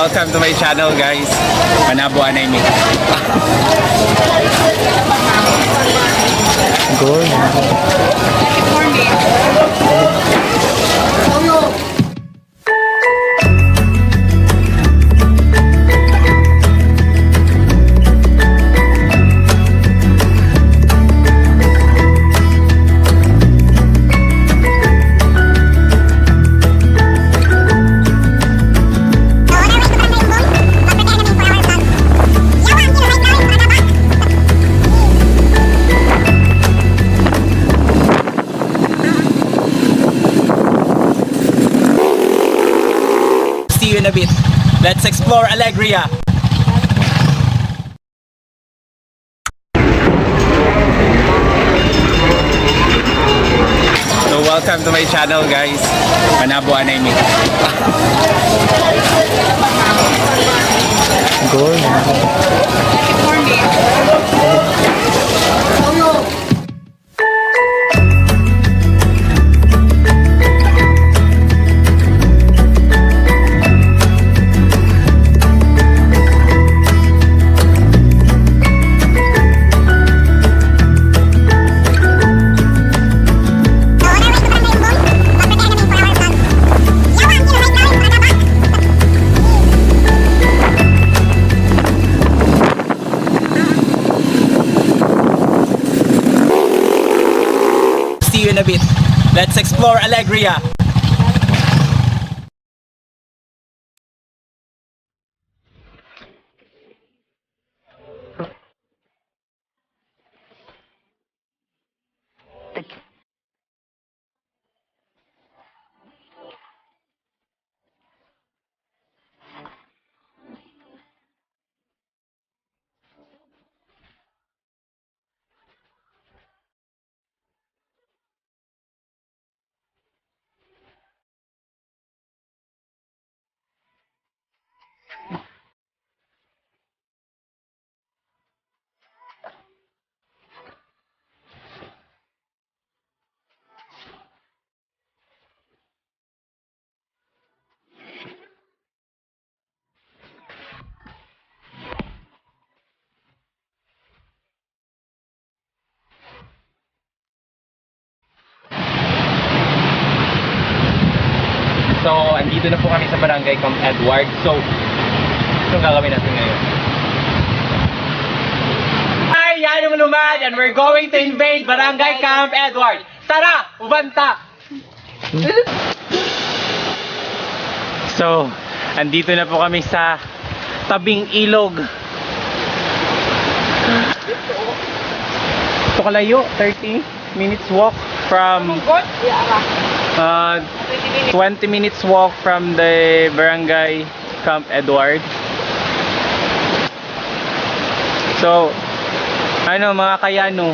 Welcome to my channel, guys. Manabo anay mi. Gold. See you in a bit. Let's explore Alegria. So welcome to my channel, guys. Manabo anay mi. Gold. See you in a bit. Let's explore Alegria. So, andito na po kami sa Barangay Camp Edward. So, anong gagawin natin ngayon? Hi, Yanong Lumad, and we're going to invade Barangay Camp Edward. Tara, ubanta! So, andito na po kami sa tabing ilog. Ito kalayo, 30 minutes walk from 20 minutes walk from the Barangay Camp Edward. So, ano mga kayano?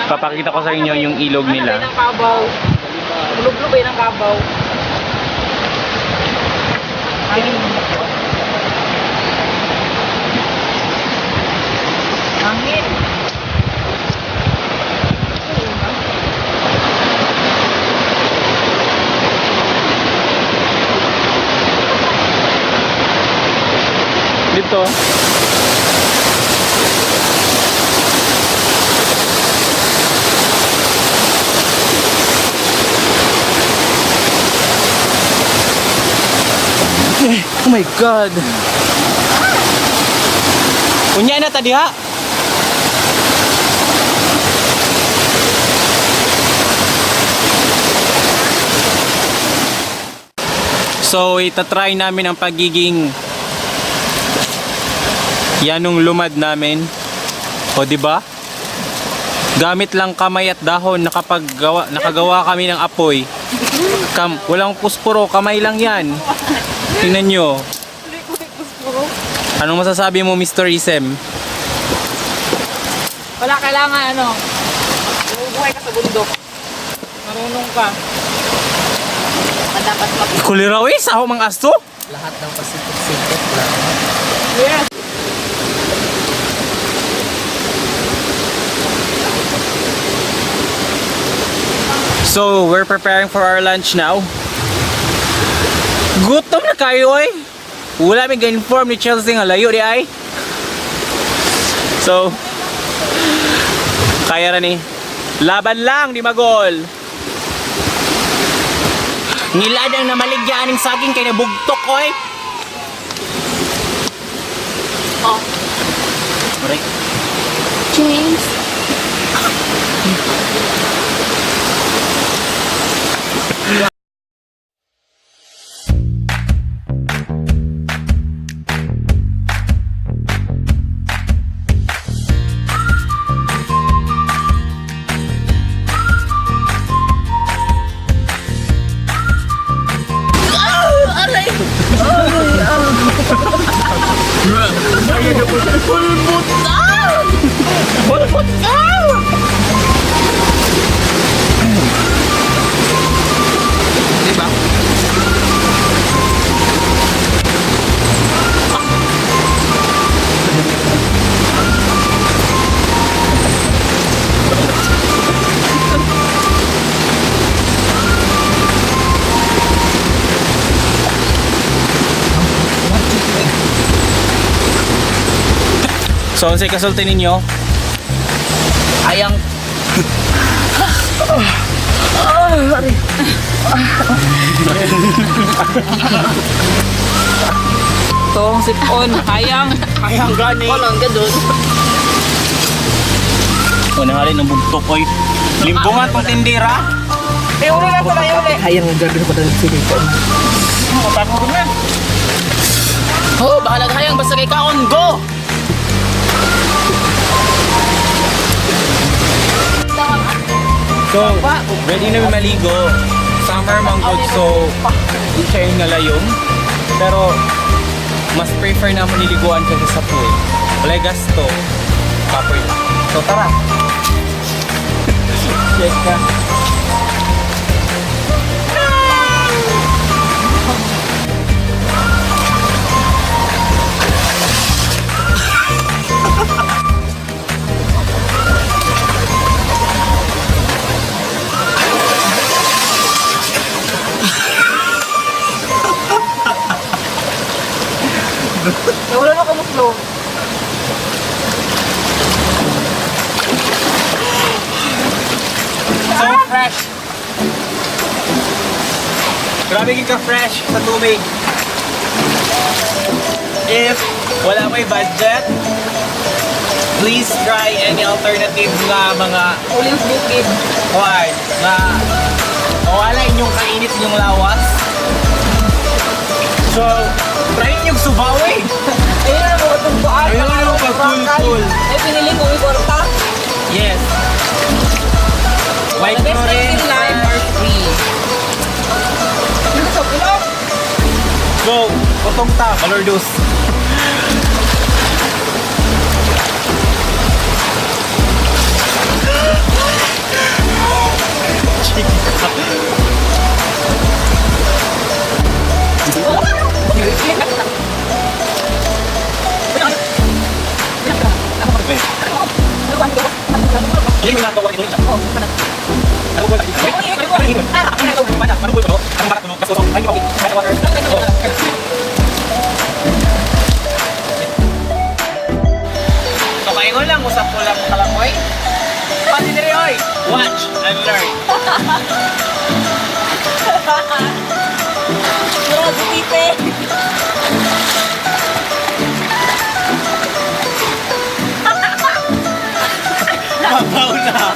Papakita ko sa inyo yung ilog nila. Ano ng kabaw? Lublob ng kabaw. Hangin. Dito. Oh my God. Unya na tadi ha. So, itatry namin ang pagiging yanong lumad namin. O di ba? Gamit lang kamay at dahon nakagawa kami ng apoy. Walang pusporo, kamay lang 'yan. Tingnan nyo. Anong masasabi mo, Mr. Isem? Wala kailangan ano. Bumubuhay ka sa bundok. Marunong ka. Dapat mag Kuliraw eh, saho mang aso. Lahat ng pasikot-sikot lang. Yes. So, we're preparing for our lunch now. Gutom na kayo eh. Wala may ga-inform ni Chelsea nga layo di ay. So, kaya ra ni. Laban lang di magol. Ngilad ang namaligya aning saging kay nabugtok oy. Oh. Aray. James. Diba? So, unsay kasulti ninyo? Ayang. Tong sipon, hayang. Ayang gani. Walang gadon. O, nangalin ng bugtok oy. Limbungan tong tindira. Eh, uli na pala, uli. Hayang, grabe ko talaga si Rico. Oh, bahalag hayang basta kay kaon, go! So, ready na mi maligo. Summer man gud, so di siya yung nalayong. Pero, mas prefer na mo niliguan kaysa sa pool. Walay gasto. Kapoy lang. So, tara! Check ka. Wala na kamuslo. So fresh! Grabe ka fresh sa tubig. If wala may budget, please try any alternative nga mga Uling bukid. kuan nga mawala inyong kainit inyong lawas. So, try inyong subaw eh. Ayun na mga tugbuan. Ayun na mga pagkulkul. Eh, pinili ko yung kwarta. Yes. White The best chlorine thing in life are free. Sa bulok. Go! Putong ta, Balordus. So kaingon lang, usap ko lang kalakoy. Pati diri oy. Watch and learn. Grabe, tite. Babaw na.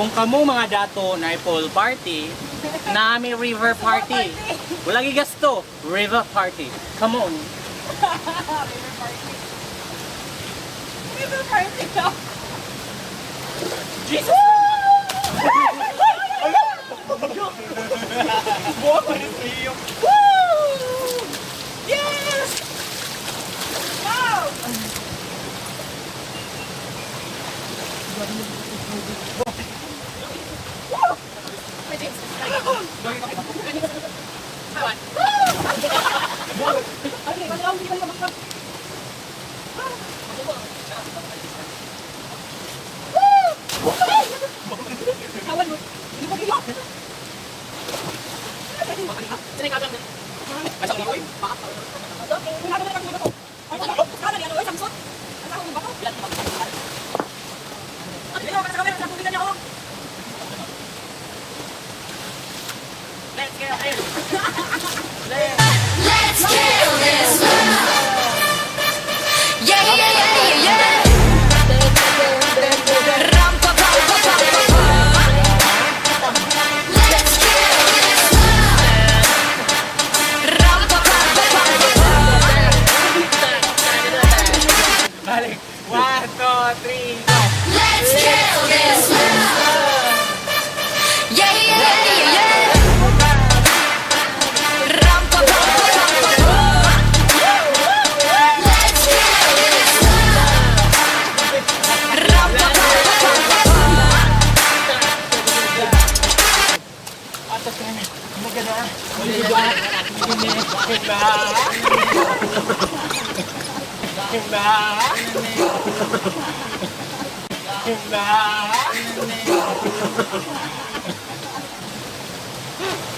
Kung kamo mga dato na pool party, nami river party. Wala gigasto, river party. Come on. River party. River party daw. Jesus! Woo! Yes! Wow! Let's kill this love. Yeah. Ram pa pa pa pa pa pa. Let's kill this love. Ram pa pa pa pa pa pa. Balik. 1, 2, 3, go! Let's kill this love. Yeah. Ram pa pa pa pa pa pa. Let's kill this love. Ram pa pa pa pa pa pa.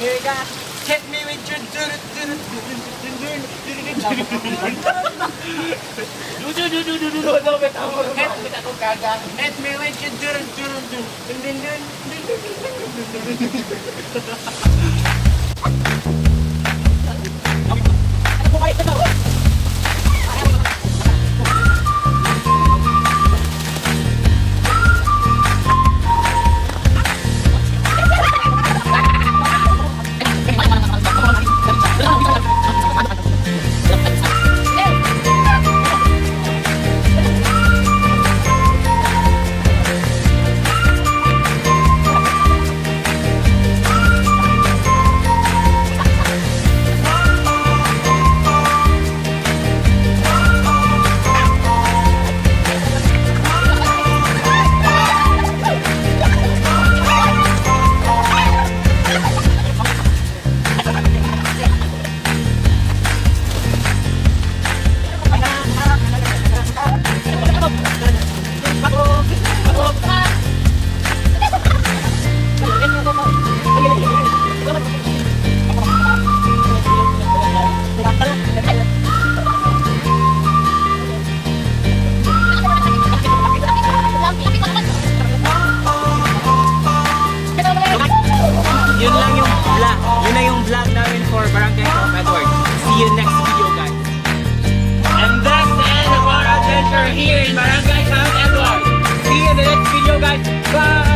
Here you go. Hit me with your do do do do do do do do do do do do do. Hit me with your do do do do do do do. Yun lang yung vlog. Yun na yung vlog namin for Barangay Camp Edward. See you next video, guys. And that's the end of our adventure here in Barangay Camp Edward. See you in the next video, guys. Bye!